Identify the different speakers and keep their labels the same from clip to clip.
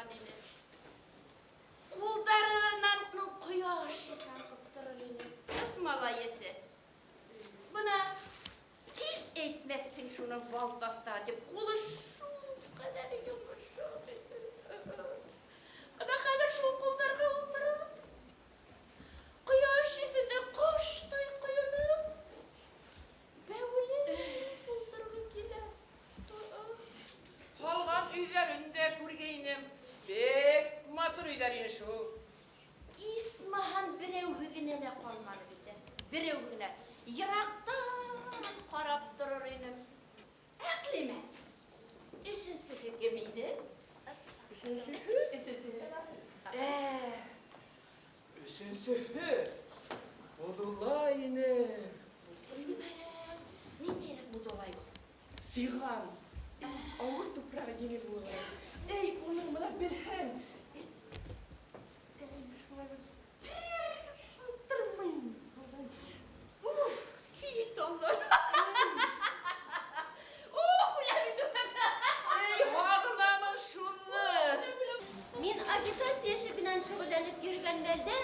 Speaker 1: торған ине. Ҡулдарынан ҡояш еҫе аңҡып торор ине. Ыҫмала еҫе. Бына һис әйтмәҫһең шуны балта оҫтаһы тип, ҡулы шул ҡәҙәр йомшаҡ ине. Бына хәҙер шул ҡулдарға ултырып, ҡояш еҫендә ҡоштай ҡойоноп, бәүелеп ултырғы килә.
Speaker 2: Һалған өйҙәрен дә күргәйнем. Бик матур өйҙәр ине шул.
Speaker 1: Исмаһам берәүһе генә лә ҡалманы бит. Берәү генә. Йыраҡтан ҡарап торор инем. Әҡлимә. Өсөнсөһө кем ине?
Speaker 2: Өсөнсөһө?
Speaker 1: Өсөнсөһө.
Speaker 2: Өсөнсөһө Будулай ине.
Speaker 1: Нимәрәк? Ниндәйерәк Будулай ул?
Speaker 2: Сиған. Ауыр тупрағы еңел булған. Эй, уның бына белһәң. Эй, шулай бер тормайым.
Speaker 1: Уф, кит алар. Уф, үләм бит, үләм.
Speaker 2: Эй, һағынамын шуны.
Speaker 3: Мин агитация эше белән шөгыльләнеп йөргән мәлдә,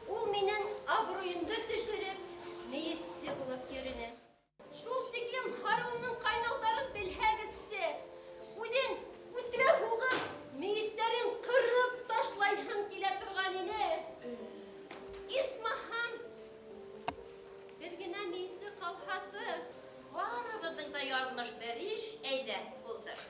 Speaker 3: ул минең абруемды төшереп, мейессе булып йөрөнө. Шул тиклем Һарунның ҡайнауҙарын белһәгеҙсе, үҙен үтерә һуғып, мейестәрен ҡырып ташлайһым килә торған ине. Исмаһам, бер генә мейесе ҡалһасы.
Speaker 1: Барыбыҙҙың да яҙмыш бер иш, әйҙә, ултыр.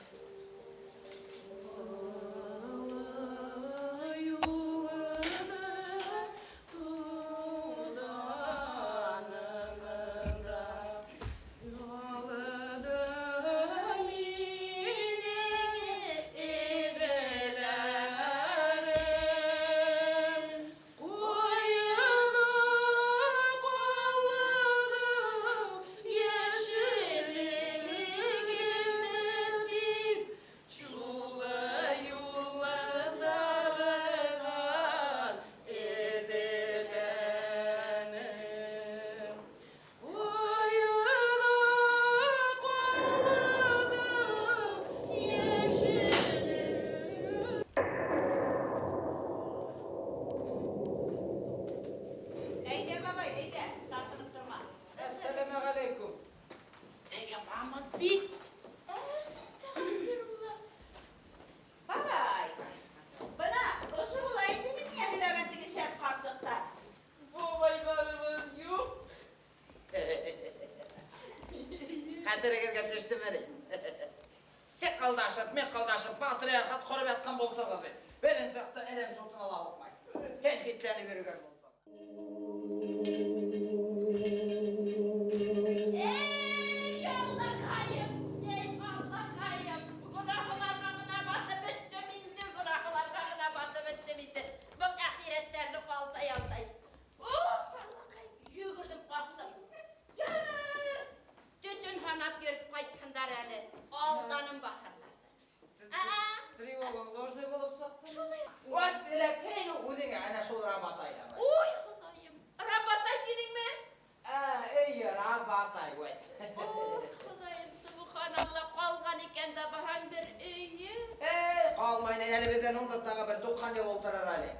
Speaker 4: Әйҙә, бабай, әйҙә, тартынып торма.
Speaker 2: Әссәләмәғәләйкүм.
Speaker 1: Теге мамонт бит. Әстәғфирулла.
Speaker 4: Бабай, бына ошо була инде миңә һөйләгән теге шәп ҡарсыҡтар.
Speaker 2: Бабайҙарыбыҙ юҡ.
Speaker 5: Хәтерегеҙгә төштөмө ни? Сиҡылдашып, миҡылдашып, патриархат ҡороп ятҡан булдығыҙ бит. Беҙҙең саҡта әҙәм сутына ла һуҡмай. Кәнфитләнеп йөрөгән булдыҡ.
Speaker 1: Эй, Аллаҡайым, эй, Аллаҡайым. Гонаһларға ғына батып бөттөм инде, гонаһларға ғына батып бөттөм инде. Был әхирәттәрҙе алдай-алдай. Ух, Аллаҡайым, йүгерҙем ҡастым. Ярар, төтөн һанап йөрөп ҡайтһындар әле. Алданым бахырҙарҙы. Ә-ә.
Speaker 5: Тревогаң ложный булып сыҡты.
Speaker 1: Шулай.
Speaker 5: Вәт эләкһен үҙеңә әнә шул Рабатай.
Speaker 1: Ой, Хоҙайым, Рабатай тинеңме?
Speaker 5: Ә, эй, Рабатай, вәт.
Speaker 1: Ой, Хоҙайым, субханалла, ҡалған икән дә баһаң бер өйө.
Speaker 5: Эй, ҡалмай әле беҙҙән һуң да тағы бер 90 йыл ултырыр әле.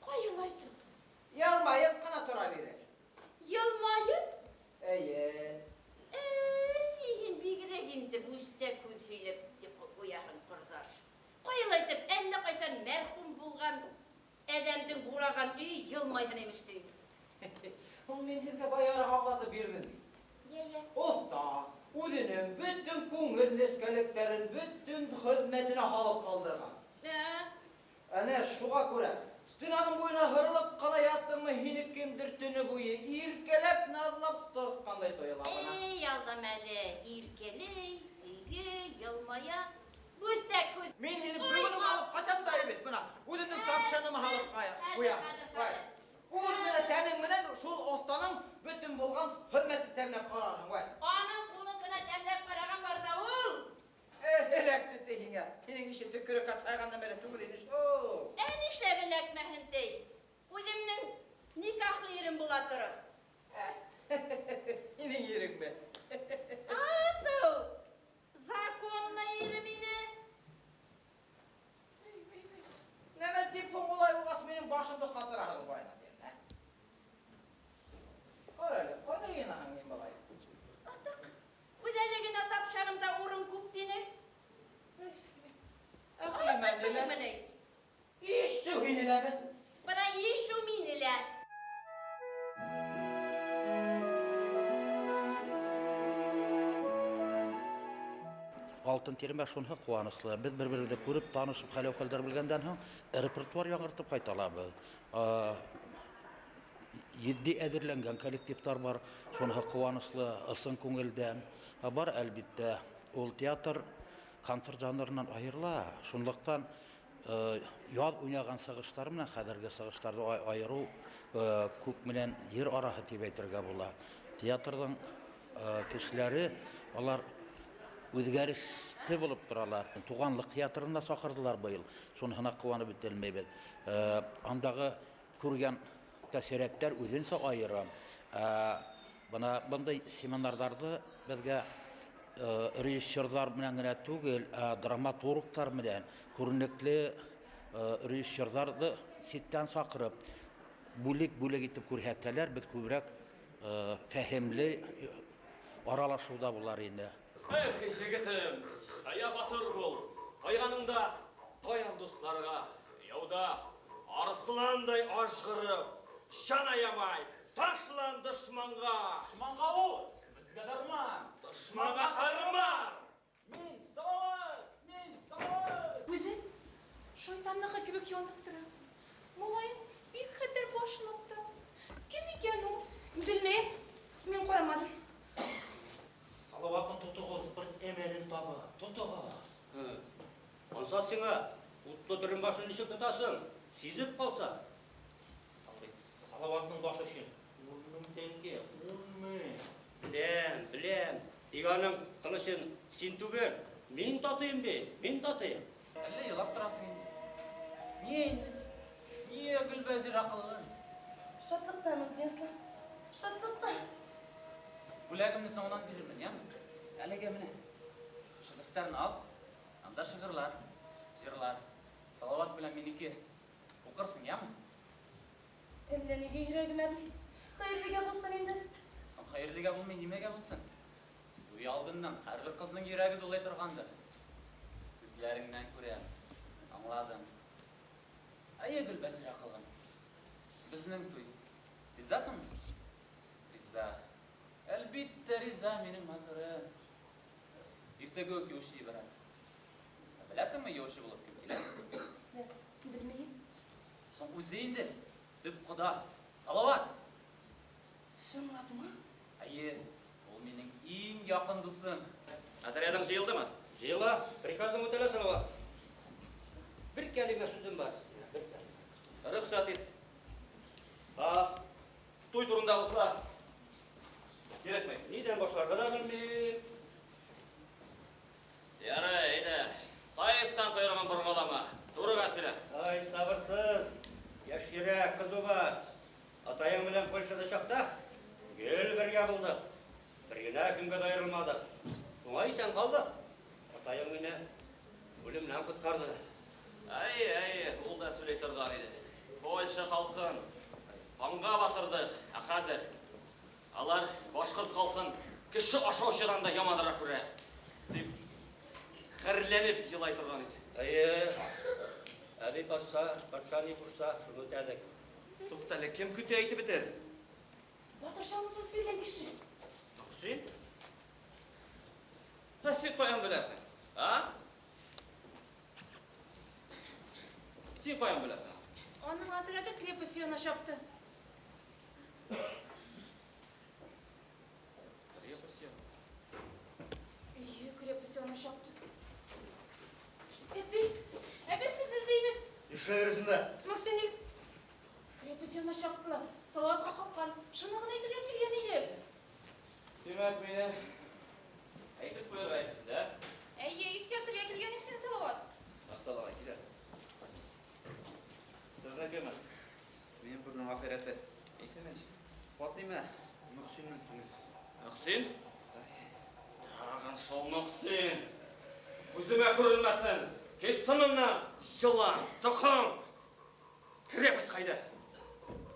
Speaker 1: Ҡайһылайтып?
Speaker 5: Йылмайып ҡына тора бирер.
Speaker 1: Йылмайып?
Speaker 5: Эйе.
Speaker 1: Эй, һин бигерәк инде бүстә күҙ һөйләп тип ҡуяһың, ҡорҙаш. Ҡайһылайтып, әллә ҡайсан мәрхүм булған әҙәмдең бураған өйө йылмайһын имеш ти.
Speaker 5: Һуң мин һеҙгә баяғыраҡ аңлатып бирҙем бит.
Speaker 1: Йә, йә.
Speaker 5: Оҫта үҙенең бөтөн күңел нескәлектәрен бөтөн хеҙмәтенә һалып ҡалдырған. Әнә шуға күрә стенаның буйына һырылып ҡына яттыңмы, һине кемдер төнө буйы иркәләп, наҙлап тотҡандай тойола бына.
Speaker 1: Эй, алдам әле, иркәләй, өйгә, йылмая. Бүстә күҙ.
Speaker 5: Мин һине бөгөн үк алып ҡайтам да бит, бына үҙемдең тапшаныма һалып ҡуям.
Speaker 1: Хәҙер,
Speaker 5: Ҡуй.
Speaker 1: хәҙер.
Speaker 5: Үҙ менән тәнең менән шул оҫтаның бөтөн булған хеҙмәтен тәмләп ҡарарһың, вәт.
Speaker 1: Аның ҡулын ғына тәмләп ҡараған бар ҙа ул.
Speaker 5: Эләкте ти һиңә. Һинең ише төкөрөккә тайған нәмә лә түгел ине шул.
Speaker 1: Ә нишләп эләкмәһен ти? Үҙемдең никахлы ирем була тороп.
Speaker 5: Һинең иреңме?
Speaker 1: Атыу! Законный ирем ине. Юҡмыни?
Speaker 5: Ишеү һине ләме?
Speaker 1: Бына ишеү мине лә.
Speaker 6: Алтын тирмә шунһы ҡыуаныслы. Беҙ бер-беребеҙҙе күреп, танышып, хәл-әхүәлдәр белгәндән һуң репертуар яңыртып ҡайта алабыҙ. Етди әҙерләнгән коллективтар бар, шунһы ҡыуаныслы, ысын күңелдән. Бар, әлбиттә, ул театр концерт жанрынан айырыла. Шунлыҡтан яҙ уйнаған сығыштар менән хәҙерге сығыштарҙы айырыу күк менән ер араһы тип әйтергә була. Театрҙың кешеләре алар үҙгәреште булып торалар. Туғанлыҡ театрына саҡырҙылар быйыл. Шуныһына ҡыуанып бөтәлмәйбеҙ. Андағы күргән тәьҫораттар үҙенсә айырым. Бына бындай семинарҙарҙы беҙгә режиссерҙар менән генә түгел, драматургтар менән күренекле режиссерҙарҙы ситтән саҡырып, бүлек-бүлек итеп күрһәтәләр, беҙ күберәк фәһемле аралашыуҙа булар ине.
Speaker 7: Эх, егетем, шая батыр бул. Тайғаныңда таян дуҫларға, яуда арысландай ажғырып, жан аямай, ташлан дошманға.
Speaker 8: Дошманға уз, беҙгә дарман.
Speaker 7: Дошманға тарман.
Speaker 8: Мин Салават, мин Салават.
Speaker 9: Үҙе шайтанныҡы кеүек янып тора. Малайым бик хәтәр башын атты. Кем икән ул?
Speaker 2: Белмәйем, мин ҡараманым.
Speaker 5: Салаватны тотоғоҙ, бер әмәлен табып, тотоғоҙ.
Speaker 10: Ансат сиңа, утлы төрен башын нисек тотасың? Сизеп ҡалса.
Speaker 5: Салаватның башы өсөн 10 мең тәңкә, 10 мең.
Speaker 10: Беләм, беләм. Тик аның ҡылысын син түгел, мин татыйым бит, мин татыйым.
Speaker 8: Әллә илап торасың инде? Ниә инде? Ниә Гөлбәзир аҡыллым?
Speaker 2: Шатлыҡтанмын, Динислам. Шатлыҡтан.
Speaker 8: Бүләгемде һуңынан бирермен, яме? Әлегә менә. Ошо дәфтәрен ал. Анда шиғырлар, йырлар. Салават белән минеке. Уҡырсың, яме?
Speaker 2: Әллә нигә йөрәгем әрни? Хәйерлегә булсын инде.
Speaker 8: Соң хәйерлегә булмай, нимәгә булсын? Туй алдыннан һәр бер ҡыҙҙың йөрәге дулай торғандыр. Күҙләреңнән күрәм, аңладым. Әйе, Гөлбәзир аҡыллым. Беҙҙең туй. Ризасыңмы? Риза. Әлбиттә, риза, минең матурым. Иртәгә үк юлсы ебәрәм. Беләсеңме, юлсы булып кем килә?
Speaker 2: Белмәйем.
Speaker 8: Соң үҙе инде. Төп ҡода. Салават.
Speaker 2: Чынлапмы?
Speaker 8: Әйе, ул минең иң яҡын дуҫым.
Speaker 7: Отрядың йыйылдымы?
Speaker 10: Йыйыла, приказың үтәлә, Салават. Бер кәлимә сүҙем бар. Бер кәлимә.
Speaker 7: Рөхсәт ит. Туй турында булса, кәрәкмәй.
Speaker 10: Ниҙән башларға ла белмәйем.
Speaker 7: Ярай, әйҙә. Сайысҡан ҡойроғон борғолама. Турыға һөйлә.
Speaker 10: Ай, сабырсыз. Йәш йөрәк, ҡыҙыу баш. Атайың менән Польшала саҡта гел бергә булдыҡ. Бер генә көнгә лә айырылманыҡ. Шуңа иҫән ҡалдыҡ. Атайың мине үлемдән ҡотҡарҙы.
Speaker 7: Әй, әй, ул да һөйләй торған ине. Польша халҡын ҡанға батырҙыҡ. Ә хәҙер алар башҡорт халҡын кеше ашаусыдан да яманыраҡ күрә. Тип хәрләнеп илай торған ине.
Speaker 10: Әйе, әбей батша, батша ни ҡушһа, шуны үтәнек.
Speaker 7: Туҡта әле, кем көтә әйтеп бөтөр?
Speaker 2: Батыршаны биргән кеше.
Speaker 7: Мөхсин? Ә һин ҡайҙан беләһең? А? Һин ҡайҙан беләһең?
Speaker 9: Аның отряды крепость янына сапты.
Speaker 7: Крепость янына?
Speaker 9: Эйе, крепость янына сапты. Әбей, әбей, һеҙҙе эҙләйбеҙ.
Speaker 11: Нишләп йөрөйһөң дә?
Speaker 9: Мөхсин крепость янына саптылар. Салаватҡа ҡапҡан. Шуны ғына әйтергә килгән инек.
Speaker 7: Тимәк, мине әйтеп ҡуйырға әйтһең, дә?
Speaker 9: Әйе, иҫкәртергә килгән инем һине, Салават.
Speaker 7: Аҡсаларға килә. Һеҙҙекеме?
Speaker 11: Минең ҡыҙым әхирәте.
Speaker 7: Исеме нисек?
Speaker 11: Фатима, Мөхсиннең сеңлеһе.
Speaker 7: Мөхсин? Тағын шул Мөхсин. Күҙемә күренмәһен. Китһен бынан, йылан, тоҡом. Крепость ҡайҙа?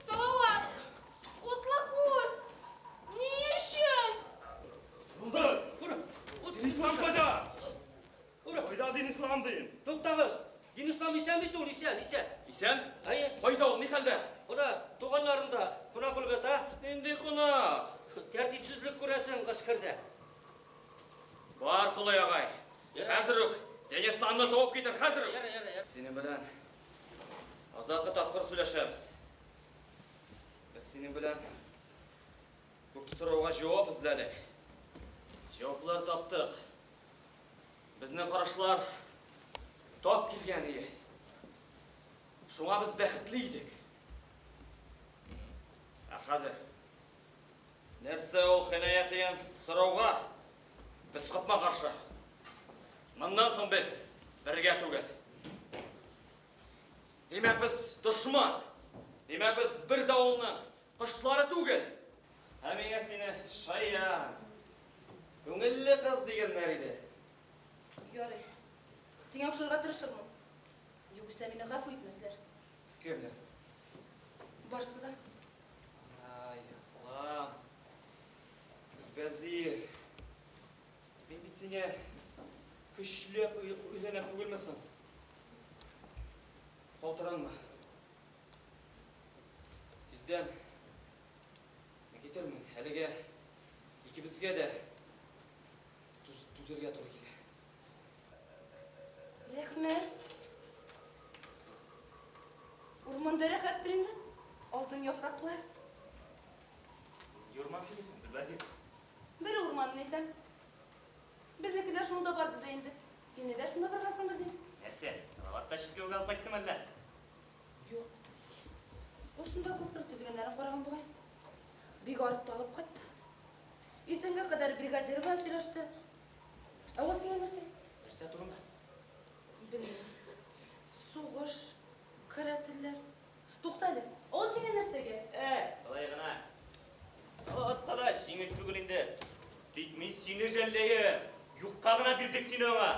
Speaker 9: Салават! Утлы күҙ! Ни өсөн?
Speaker 12: Булды! Динислам ҡайҙа? Ҡайҙа Динислам тием?
Speaker 10: Туҡтағыҙ! Динислам исән бит ул, исән, исән.
Speaker 7: Исән?
Speaker 10: Әйе.
Speaker 7: Ҡайҙа ул, ни хәлдә?
Speaker 10: Бына туғандарында ҡунаҡ булып ята.
Speaker 7: Ниндәй ҡунаҡ?
Speaker 10: Тәртипһеҙлек күрәсең ғәскәрҙә.
Speaker 7: Бар, Ҡолай ағай. Хәҙер үк Динисламны тауып китер, хәҙер үк.
Speaker 10: Ярай, ярай, ярай.
Speaker 7: Синең белән аҙаҡҡы тапҡыр һөйләшәбеҙ. Беҙ синең белән күп һорауға яуап эҙләнек. Яуаплар таптыҡ. Беҙҙең ҡарашлар тап килгән ине. Шуңа беҙ бәхетле инек. Ә хәҙер нәрсә ул хыянат тигән һорауға беҙ ҡапма-ҡаршы. Бынан һуң беҙ бергә түгел. Тимәк, беҙ дошман. Тимәк, беҙ бер дауылның ҡоштары түгел. Ә миңә һине шаян, күңелле ҡыҙ тигәндәр ине.
Speaker 2: Ярай. Һиңә оҡшарға тырышырмын. Юғиһә мине ғәфү итмәҫтәр.
Speaker 7: Кемдәр?
Speaker 2: Барысы да.
Speaker 7: Ай, Аллам. Вәзир. Мин бит һиңә көсләп өйләнәм түгелме һуң? Ҡалтыранма. Тиҙҙән мин китермен. Әлегә икебеҙгә лә түҙергә тура килә.
Speaker 2: Рәхмәт. Урманда рәхәттер инде. Алтын яфраҡлар.
Speaker 12: Ни урман һөйләйһең, Гөлбәзир?
Speaker 2: Бер урманын әйтәм. Беҙҙекеләр шунда барҙы да инде. Һин дә шунда барғанһыңдыр тим.
Speaker 12: Нәрсә, Салауат та ситләүгә алып ҡайттымы әллә?
Speaker 2: Юҡ. Ул шунда күпер төҙөгәндәрен ҡараған буғай. Бик арып талып ҡайтты. Иртәнгә ҡәҙәр бригадир менән һөйләште. Ә ул һиңә нәрсә?
Speaker 7: Нәрсә турында?
Speaker 2: Белмәйем. Һуғыш, карателдәр. Туҡта әле. Ул һиңә нәрсәгә?
Speaker 12: Былай ғына. Салауатҡа ла еңел түгел инде. Тик мин һине жәлләйем. Юҡҡа ғына бирҙек һине уға.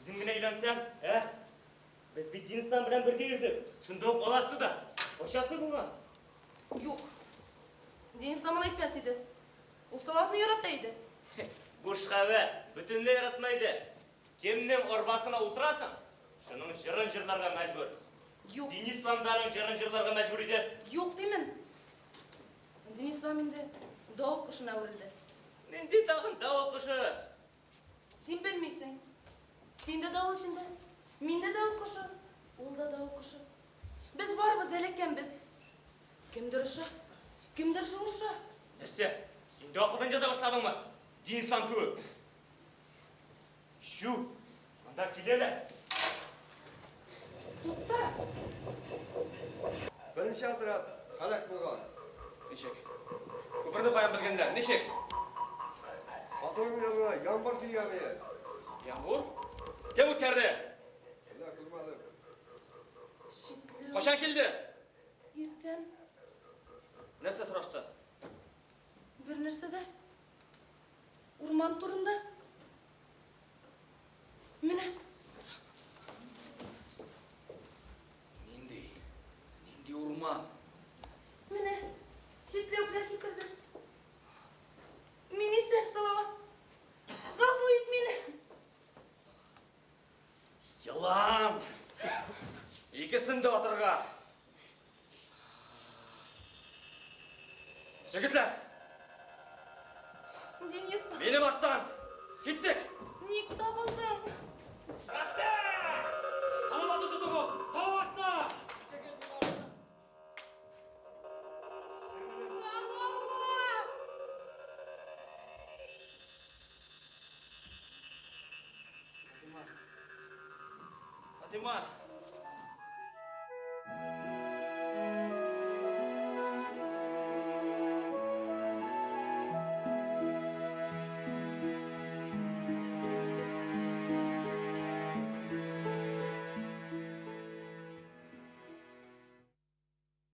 Speaker 12: Үҙең генә өйләнсәң, ә? Беҙ бит Динислам менән бергә йөрөнөк. Шунда уҡ балаһы ла, ачасы булған.
Speaker 2: Юҡ. Динислам улай итмәҫ ине. Ул Салауатны ярата ине.
Speaker 12: Буш хәбәр, бөтөнләй яратмай ине. Кемдең арбаһына ултыраһың, шуның йырын йырларға мәжбүр.
Speaker 2: Юҡ.
Speaker 12: Динислам да уның йырын йырларға мәжбүр ине.
Speaker 2: Юҡ тимен. Динислам инде дауыл ҡошона әүерелде.
Speaker 12: Ниндәй тағын дауыл ҡошо?
Speaker 2: Һин белмәйһең. Һин дә дауыл эсендә. Мин дә дауыл ҡошо. Ул да дауыл ҡошо. Беҙ барыбыҙ ҙа эләккәнбеҙ. Кемдер оса, кемдер шыуыша.
Speaker 12: Нәрсә? Һин дә аҡылдан яҙа башланыңмы? Динислам кеүек. Чү, бында киләләр.
Speaker 2: Туҡта.
Speaker 11: Беренсе отряд һәләк булған.
Speaker 7: Нисек? Күперҙе ҡайҙан белгәндәр? Нисек?
Speaker 11: Ҡатыным янына ямғыр килгән ине.
Speaker 7: Ямғыр? Кем үткәрҙе?
Speaker 11: Әллә күрмәнем.
Speaker 2: Шикле.
Speaker 7: Ҡасан килде?
Speaker 2: Иртән.
Speaker 7: Нәрсә һорашты?
Speaker 2: Бер нәрсә дә. Урман турында. Менә.
Speaker 7: Ниндәй? Ниндәй урман?
Speaker 2: Менә. Ситләүектәр килтерҙе. Мин иҫәр, Салауат. Ғәфү ит мине.
Speaker 7: Йылан! Икеһен дә атырға. Егеттәр!
Speaker 2: Денис.
Speaker 7: Минең арттан. Киттек.
Speaker 2: Ник табылдың?
Speaker 7: Салауатты тотоғоҙ! Салауатты!
Speaker 3: Салауат!
Speaker 7: Фатима! Фатима!